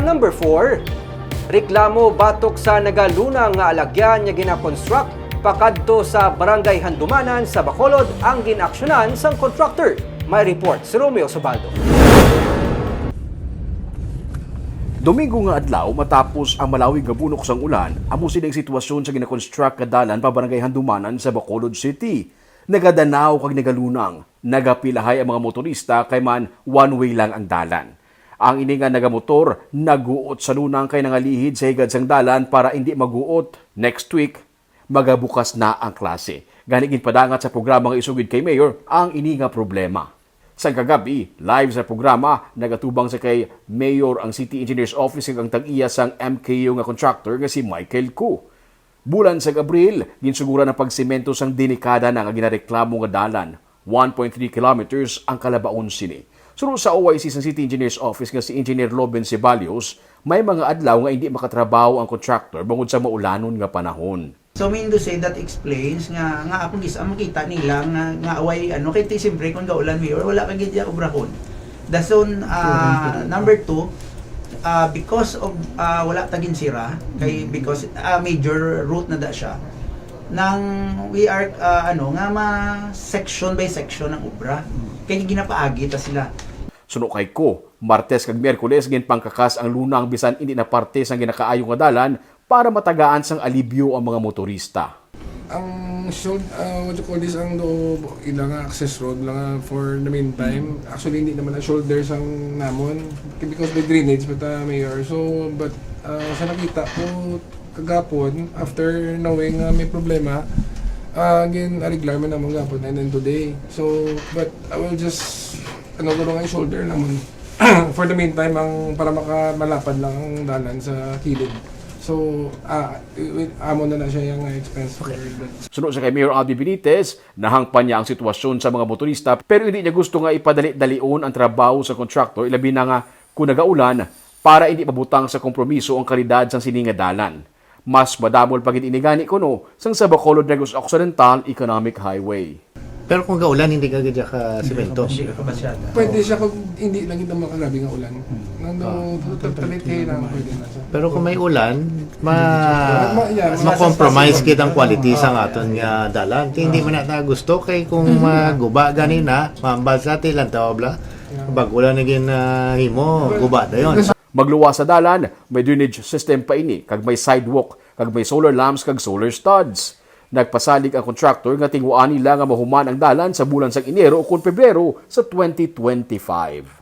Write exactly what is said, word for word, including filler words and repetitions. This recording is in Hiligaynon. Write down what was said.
Number four, reklamo batok sa nagalunang nga alagyan nga gina-construct pakadto sa Barangay Handumanan sa Bacolod ang ginaksyonan sang contractor. May report si Romeo Subaldo. Domingo nga adlaw, matapos ang malawig nga bunok sang ulan, amo sini ang sitwasyon sa gina-construct nga dalan pa Barangay Handumanan sa Bacolod City. Nagadanaw kag nagalunang, nagapilahay ang mga motorista kay man one way lang ang dalan. Ang ini nga nagamotor naguot sa lunang kay nangalihid sa higad sang dalan para indi maguot. Next week, magabukas na ang klase. Gani ginpadangat sa programa nga isugid kay Mayor ang ini nga problema. Sa kagabi, live sa programa, nagatubang sa kay Mayor ang City Engineer's Office kag ang tag-iya sang M K U nga contractor nga si Michael Ku. Bulan sa Abril, ginsuguran ang pagsemento sang delikada na nga ginareklamo nga dalan. One point three kilometers ang kalabaon sini. Suno sa O I C sang City Engineer's Office nga si Engineer Loben Ceballos, may mga adlaw nga indi makatrabaho ang contractor bangod sa maulanon nga panahon. So mean to say that explains nga nga ako gis ang makita nila nga nga away ano kay ti siyempre kung gaulan mayor wala ka gid obrahon. Dason uh, number two uh, because of uh, wala ta ginsira kay because uh, major route na da siya nang we are uh, ano nga ma section by section ang obra kay ginapaagi ta sila. Suno kay Ku, Martes kag Miyerkules ginpangkakas ang lunang bisan indi na parte sang ginakaayo nga dalan para matagaan sang alibyo ang mga motorista. Ang should, uh, what you call this, ang do ila nga access road lang nga for the meantime. Actually, hindi naman ang shoulder sang namon because the drainage pa ta, Mayor. So, but uh, sa nakita ko kagapon, after knowing nga may problema, uh, gin-ariglar man namon gapon and then today. So, but I will just ano ko nga shoulder namon for the meantime ang para maka malapad lang ang dalan sa kilid. So, ah, amo na na siya yung expense for that. Suno sa kay Mayor Albi Benitez, nahangpan niya ang sitwasyon sa mga motorista pero hindi niya gusto nga ipadali-dalion ang trabaho sa contractor ilabi na nga kung nagaulan para hindi mabutang sa kompromiso ang kalidad sang sini nga dalan. Mas madamol pa gid ini gani kuno sang sa Bacolod Negros Occidental Economic Highway. Pero kung gaulan, hindi ka gadya ka semento. Pwede siya kung hindi lang ito makalabi nga ulan. Nang daw totally kaya lang pwede na siya. Pero kung may ulan, ma ma-compromise gid ang quality sa aton nga dalan. Kay hindi man na gusto kay kung maguba gani na, mambal sa tilan tawag bla. Bag ulan na gin ah, himo, guba dayon. Magluwas sa dalan, may drainage system pa ini, kag may sidewalk, kag may solar lamps kag solar studs. Nagpasalig ang contractor nga tinguhaan nila nga mahuman ang dalan sa bulan sang Enero ukon Pebrero sa twenty twenty-five.